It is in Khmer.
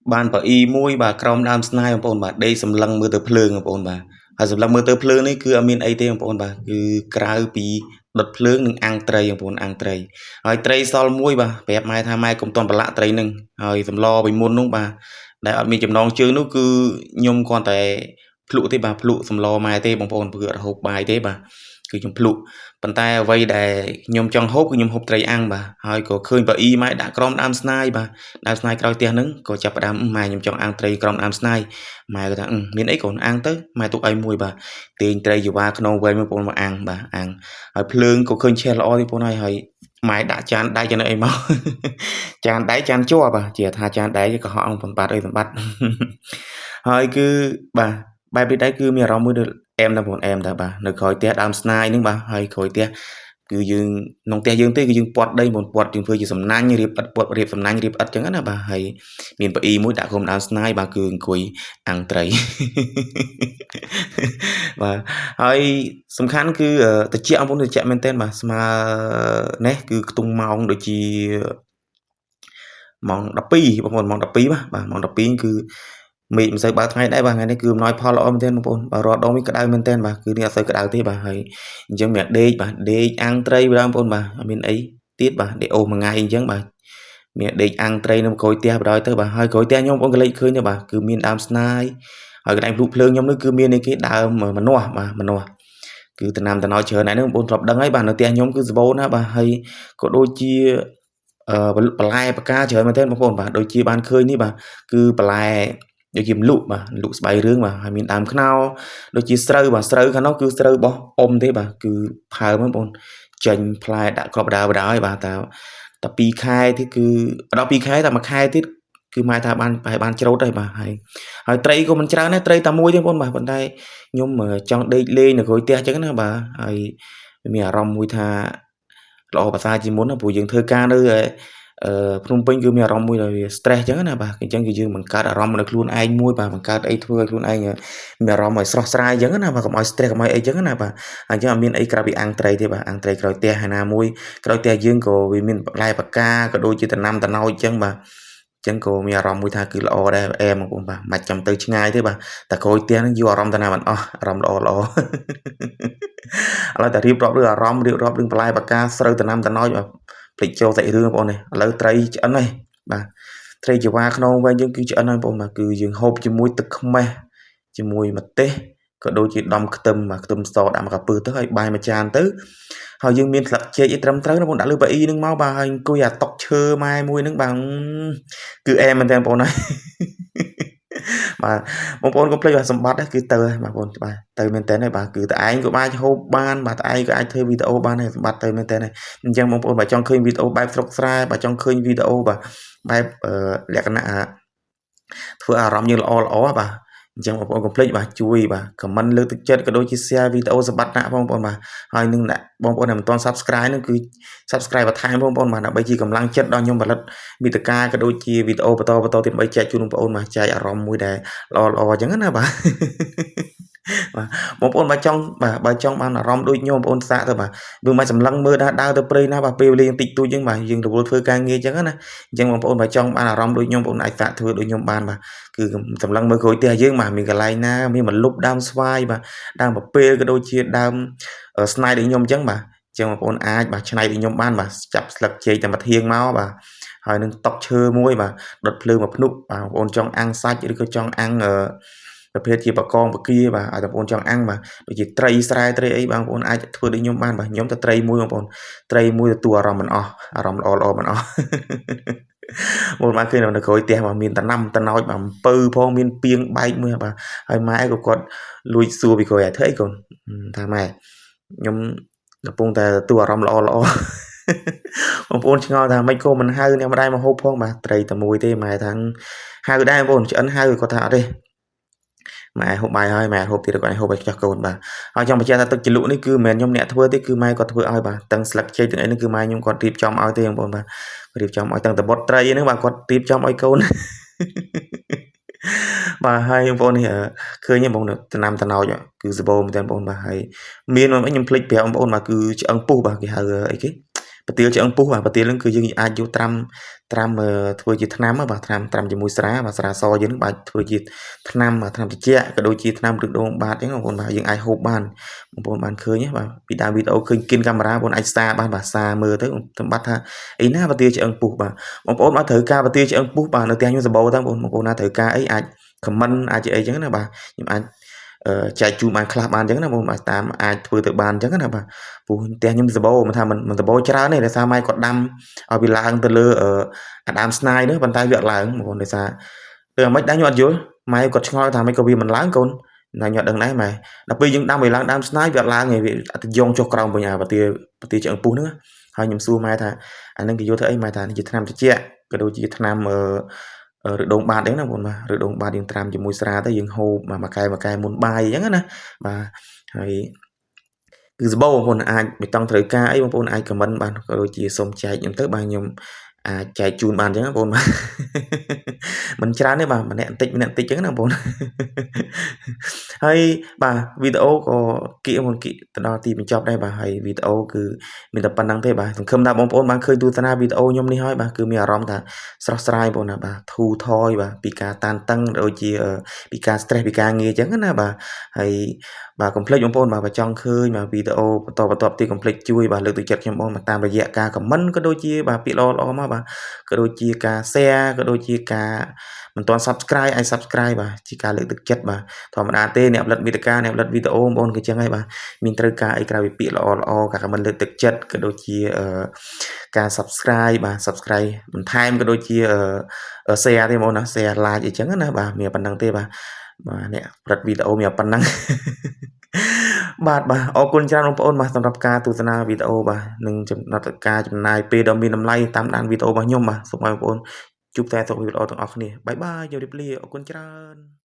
បានប៉ាអ៊ីមួយបាទក្រោមដើមស្នាយបងប្អូនបាទដេកសម្លឹងមើលទៅភ្លើងបងប្អូនបាទហើយសម្លឹងមើលទៅភ្លើងនេះគឺអត់មានអីទេបងប្អូនបាទគឺក្រៅពីដុតភ្លើងនិងអាំងត្រីបងប្អូនអាំងត្រីហើយត្រីសល់មួយបាទប្រាប់ម៉ែថាម៉ែកុំតន់ប្រឡាក់ត្រីនឹងហើយសម្លពីមុននោះបាទដែលអត់មានចំណងជើងនោះគឺខ្ញុំគ្រាន់តែភ្លក់ទេបាទភ្លក់សម្លម៉ែទេបងប្អូនគឺអត់ហូបបាយទេបាទគឺខ្ញុំភ្លក់ប៉ុន្តែអ្វីដែលខ្ញុំចង់ហូបគឺខ្ញុំហូបត្រីអាំងបាទហើយក៏ឃើញប៉ាអ៊ីម៉ែដាក់ក្រោមដើមស្នាយបាទដើមស្នាយក្រោយផ្ទះហ្នឹងក៏ចាប់ផ្ដើមម៉ែខ្ញុំចង់អាំងត្រីក្រោមដើមស្នាយម៉ែក៏ថាមានអីកូនអាំងទៅម៉ែទុកឲ្យមួយបាទទាញត្រីយវ៉ាខ្នងវែងមកបងមកអាំងបាទអាំងហើយភ្លើងក៏ឃើញឆេះល្អទេបងហើយហើយម៉ែដាក់ចានដែកចំណអីមកចានដែកចានជ័របាទជាថាចានដែកកុហកអង្គសម្បត្តិអីសម្បត្តិហើយគឺបាទបែបនេះដែរគឺមានអារម្មណ៍មួយដូចអែមដែរបងអែមដែរបាទនៅក្រោយផ្ទះដើមស្នាយហ្នឹងបាទហើយក្រោយផ្ទះគឺយើងក្នុងផ្ទះយើងទេគឺយើងពាត់ដីបងពាត់យើងធ្វើជាសំណាញ់រៀបឥដ្ឋពាត់រៀបសំណាញ់រៀបឥដ្ឋចឹងណាបាទហើយមានប៉ាអ៊ីមួយដាក់ក្រុមដើមស្នាយបាទគឺអង្គុយអាំងត្រីបាទហើយសំខាន់គឺតិចបងប្អូនតិចមែនទែនបាទស្មើនេះគឺខ្ទង់ម៉ោងដូចជាម៉ោង12បងប្អូនម៉ោង12បាទបាទម៉ោង12គឺមេឃមិនសូវបើកថ្ងៃដែរបាទថ្ងៃនេះគឺអំណោយផលល្អមែនទែនបងប្អូនបាទរាល់ដងវិញក្តៅមែនទែនបាទគឺនេះអត់សូវក្តៅទេបាទហើយអញ្ចឹងមានដេកបាទដេកអាំងត្រីបាទបងប្អូនបាទអត់មានអីទៀតបាទដេកអូសមួយថ្ងៃអញ្ចឹងបាទមានដេកអាំងត្រីនៅក្រោយផ្ទះបណ្ដោយទៅបាទហើយក្រោយផ្ទះខ្ញុំបងប្អូនកលេចឃើញទេបាទគឺមានដើមស្នាយហើយកន្លែងភ្លុកភ្លើងខ្ញុំនេះគឺមានអីគេដើមម្នាស់បាទម្នាស់គឺតំណាំតំណោច្រើនណាស់ហ្នឹងបងប្អូនធ្លាប់ដឹងហើយបាទនៅផ្ទះខ្ញុំគឺសម្បូរណាស់បាទហើយក៏ដូចជាបន្លែបកាច្រើនមែនទែនបងប្អូនបាទដូចជាបានឃើញនេះបាទគឺបន្លែដូចជាម្លក់បាទលក់ស្បៃរឿងបាទហើយមានដើមខ្នុរដូចជាស្រូវបាទស្រូវខាងនោះគឺស្រូវរបស់អ៊ំទេបាទគឺផើមបងប្អូនចេញផ្លែដាក់ក្របដើបដើហើយបាទតែតែ2ខែទៀតគឺដល់2ខែតែ1ខែទៀតគឺម៉ែថាបានប្រហែលបានច្រូតហើយបាទហើយហើយត្រីក៏មិនច្រើនដែរត្រីតែមួយទេបងប្អូនបាទប៉ុន្តែខ្ញុំចង់ដេកលេងនៅក្រោយផ្ទះអញ្ចឹងណាបាទហើយមានអារម្មណ៍មួយថាល្អប្រសើរជាងមុនណាព្រោះយើងធ្វើការនៅភ្នំពេញគឺមានអារម្មណ៍មួយដែលវា stress អញ្ចឹងណាបាទអញ្ចឹងគឺយើងបង្កើតអារម្មណ៍នៅខ្លួនឯងមួយបាទបង្កើតអីធ្វើឲ្យខ្លួនឯងមានអារម្មណ៍ឲ្យស្រស់ស្រាយអញ្ចឹងណាបាទកុំឲ្យ stress កុំឲ្យអីអញ្ចឹងណាបាទអញ្ចឹងអត់មានអីក្រៅពីអាំងត្រីទេបាទអាំងត្រីក្រោយផ្ទះហើយណាមួយក្រោយផ្ទះយើងក៏វាមានបន្លែបកាក៏ដូចជាដំណាំតំណោចអញ្ចឹងបាទអញ្ចឹងក៏មានអារម្មណ៍មួយថាគឺល្អដែរអែមបងប្អូនបាទមិនចាំទៅឆ្ងាយទេបាទតែក្រោយផ្ទះហ្នឹងយកអារម្មណ៍តាណាមិនអស់អារម្មណ៍ល្អល្អឥឡូវតែរៀបរាប់រឿងអារម្មណ៍រៀបរាប់រឿងបន្លែបកាស្រូវដំណាំតំណោចបាទភ្លេចចូលសាច់រឿងបងប្អូននេះឥឡូវត្រីឆ្អិនហើយបាទត្រីចវាខ្នងវែងយើងគឺឆ្អិនហើយបងប្អូនបាទគឺយើងហូបជាមួយទឹកខ្មេះជាមួយម្ទេសក៏ដូចជាដំខ្ទឹមបាទខ្ទឹមសដាក់មកកាពើទៅហើយបាយមួយចានទៅហើយយើងមានស្លឹកចេកអីត្រឹមត្រូវណាបងដាក់លើប៉ាអ៊ីនឹងមកបាទហើយអង្គុយអាតុកឈើម៉ែមួយនឹងបាទគឺអែមមែនតើបងប្អូនហើយបាទបងប្អូនកុំភ្លេចបាទសម្បត្តិគឺទៅហើយបងប្អូនបាទទៅមែនតើហើយបាទគឺតឯងក៏អាចហូបបានបាទតឯងក៏អាចធ្វើវីដេអូបានហើយសម្បត្តិទៅមែនតើហើយអញ្ចឹងបងប្អូនបើចង់ឃើញវីដេអូបែបស្រុកស្រែបើចង់ឃើញវីដេអូបាទបែបលក្ខណៈធ្វើអារម្មណ៍យើងល្អល្អបាទអញ្ចឹងបងប្អូនកុំភ្លេចបាទជួយបាទ comment លើកទឹកចិត្តក៏ដូចជា share វីដេអូសម្បត្តិណាបងប្អូនបាទហើយនឹងបងប្អូនដែលមិនទាន់ subscribe នឹងគឺ subscribe បន្ថែមបងប្អូនបាទដើម្បីជាកម្លាំងចិត្តដល់ខ្ញុំផលិតវីដេអូក៏ដូចជាវីដេអូបន្តបន្តទៀតដើម្បីចែកជូនបងប្អូនបាទចែកអារម្មណ៍មួយដែលល្អល្អអញ្ចឹងណាបាទបាទបងប្អូនបើចង់បាទបើចង់បានអារម្មណ៍ដូចខ្ញុំបងប្អូនសាកទៅបាទយើងមកសម្លឹងមើលថាដើរទៅព្រៃណាបាទពេលវេលាតិចតួចយើងបាទយើងរវល់ធ្វើការងារអញ្ចឹងណាអញ្ចឹងបងប្អូនបើចង់បានអារម្មណ៍ដូចខ្ញុំបងប្អូនអាចសាកធ្វើដូចខ្ញុំបានបាទគឺសម្លឹងមើលក្រោយផ្ទះយើងបាទមានកន្លែងណាមានម្លប់ដើមស្វាយបាទដើមប្រពេលក៏ដូចជាដើមស្នៃដូចខ្ញុំអញ្ចឹងបាទអញ្ចឹងបងប្អូនអាចបាទឆ្នៃដូចខ្ញុំបានបាទចាប់ស្លឹកចេកតែមួយធាងមកបាទហើយនឹងតុកឈើមួយបាទដុតភ្លើងមួយភ្នក់បាទបងប្អូនចង់អាំងសាច់ឬក៏ចង់អាំងប្រភេទជាបកងបកាបាទឲ្យបងប្អូនចង់អាំងបាទដូចជាត្រីស្រែត្រីអីបងប្អូនអាចធ្វើដូចខ្ញុំបានបាទខ្ញុំតែត្រីមួយបងប្អូនត្រីមួយទទួលអារម្មណ៍មិនអស់អារម្មណ៍ល្អល្អមិនអស់បងបានឃើញនៅក្រោយផ្ទះបាទមានតំណាំតំណោចបាទអំពៅផងមានពីងបែកមួយបាទហើយម៉ែក៏គាត់លួចសួរពីក្រោយឲ្យធ្វើអីកូនថាម៉ែខ្ញុំកំពុងតែទទួលអារម្មណ៍ល្អល្អបងប្អូនឆ្ងល់ថាម៉េចក៏មិនហៅអ្នកម្ដាយមកហូបផងបាទត្រីតែមួយទេម៉ែថាហៅដែរបងប្អូនឆ្អិនហៅគាត់ថាអត់ទេម៉ែហូបបាយហើយម៉ែហូបទៀតគាត់ហូបឲ្យខ្ចោះកូនបាទហើយចង់បញ្ជាក់ថាទឹកជ្រលក់នេះគឺមិនមែនខ្ញុំអ្នកធ្វើទេគឺម៉ែគាត់ធ្វើឲ្យបាទទាំងស្លឹកចេកទាំងអីនេះគឺម៉ែខ្ញុំគាត់រៀបចំឲ្យទេបងប្អូនបាទរៀបចំឲ្យទាំងតបុតត្រីហ្នឹងបាទគាត់រៀបចំឲ្យកូនបាទហើយបងប្អូននេះឃើញទេបងតំណាំតំណោចគឺសបោមែនតើបងប្អូនបាទហើយមានខ្ញុំភ្លេចប្រាប់បងប្អូនបាទគឺឆ្អឹងពុះបាទគេហៅអីគេ ប្រទាលឆ្អឹងពស់បាទប្រទាលហ្នឹងគឺយើងអាចយកត្រាំត្រាំធ្វើជាថ្នាំបាទថ្នាំត្រាំជាមួយស្រាបាទស្រាសយើងហ្នឹងបាទធ្វើជាថ្នាំបាទថ្នាំត្រជាក់ក៏ដូចជាថ្នាំឫសដូងបាតអញ្ចឹងបងប្អូនបាទយើងអាចហូបបានបងប្អូនបានឃើញបាទពីដើមវីដេអូឃើញគិនកាមេរ៉ាបងប្អូនអាចសារបានបាទសារមើលទៅសម្បត្តិថាអីណាប្រទាលឆ្អឹងពស់បាទបងប្អូនបាទត្រូវការប្រទាលឆ្អឹងពស់បាទនៅផ្ទះខ្ញុំសម្បូរតើបងប្អូនណាត្រូវការអីអាច comment អាចជាអីចឹងណាបាទខ្ញុំអាចចែកជូនបានខ្លះបានអញ្ចឹងណាបងបាទតាមអាចធ្វើទៅបានអញ្ចឹងណាបាទព្រោះផ្ទះខ្ញុំសម្បូរមិនថាមិនសម្បូរច្រើនទេដោយសារម៉ែគាត់ដាំឲ្យវាឡើងទៅលើអាដើមស្នាយនោះប៉ុន្តែវាអត់ឡើងបងប្អូនដោយសារពេលមិនដែរខ្ញុំអត់យល់ម៉ែគាត់ឆ្ងល់ថាមិនក៏វាមិនឡើងកូនណាខ្ញុំអត់ដឹងដែរម៉ែដល់ពេលយើងដាំឲ្យឡើងដើមស្នាយវាអត់ឡើងទេវាអត់យងចុះក្រោមវិញអាប្រទាប្រទាឆ្អឹងពុះហ្នឹងហើយខ្ញុំសួរម៉ែថាអានឹងគេយកធ្វើអីម៉ែថានេះជាថ្នាំត្រជាក់ក៏ដូចជាថ្នាំអឺឬដូងបាតអញ្ចឹងណាបងបាទឬដូងបាតយើងត្រាំជាមួយស្រាទៅយើងហូបមួយកែមួយកែមុនបាយអញ្ចឹងណាបាទហើយគឺសបោបងប្អូនអាចមិនតង់ត្រូវការអីបងប្អូនអាច comment បានក៏ដូចជាសុំចែកខ្ញុំទៅបាទខ្ញុំអាចចែកជូនបានអញ្ចឹងបងប្អូនបាទមិនច្រើនទេបាទម្នាក់បន្តិចម្នាក់បន្តិចអញ្ចឹងណាបងប្អូនហើយបាទវីដេអូក៏គៀកមុនគៀកទៅដល់ទីបញ្ចប់ដែរបាទហើយវីដេអូគឺមានតែប៉ុណ្្នឹងទេបាទសង្ឃឹមថាបងប្អូនបានឃើញទស្សនាវីដេអូខ្ញុំនេះហើយបាទគឺមានអារម្មណ៍ថាស្រស់ស្រាយបងប្អូនណាបាទធូរថយបាទពីការតានតឹងដូចជាពីការ stress ពីការងារអញ្ចឹងណាបាទហើយបាទកុំភ្លេចបងប្អូនបាទបើចង់ឃើញបាទវីដេអូបន្តបន្តទៀតកុំភ្លេចជួយបាទលើកទឹកចិត្តខ្ញុំបងមកតាមរយៈការ comment ក៏ដូចជាបាទពាក្យល្អៗមកបាទក៏ដូចជាការ share ក៏ដូចជាការមិនទាន់ subscribe អាច subscribe បាទជាការលើកទឹកចិត្តបាទធម្មតាទេអ្នកផលិតវីដេកាអ្នកផលិតវីដេអូបងប្អូនគឺចឹងហើយបាទមានត្រូវការអីក្រៅពីពាក្យល្អល្អការ comment លើកទឹកចិត្តក៏ដូចជាការ subscribe បាទ subscribe បន្ថែមក៏ដូចជា share ទេបងប្អូនណា share like អីចឹងណាបាទមានប៉ុណ្្នឹងទេបាទបាទអ្នកផលិតវីដេអូមានប៉ុណ្្នឹងបាទបាទអរគុណច្រើនបងប្អូនបាទសម្រាប់ការទស្សនាវីដេអូបាទនិងចំណាត់ការចំណាយពេលដ៏មានតម្លៃតាមដានវីដេអូរបស់ខ្ញុំបាទសូមឲ្យបងប្អូនជួបតែសុខភាពល្អទាំងអស់គ្នាbye bye ជម្រាបលាអរគុណច្រើន។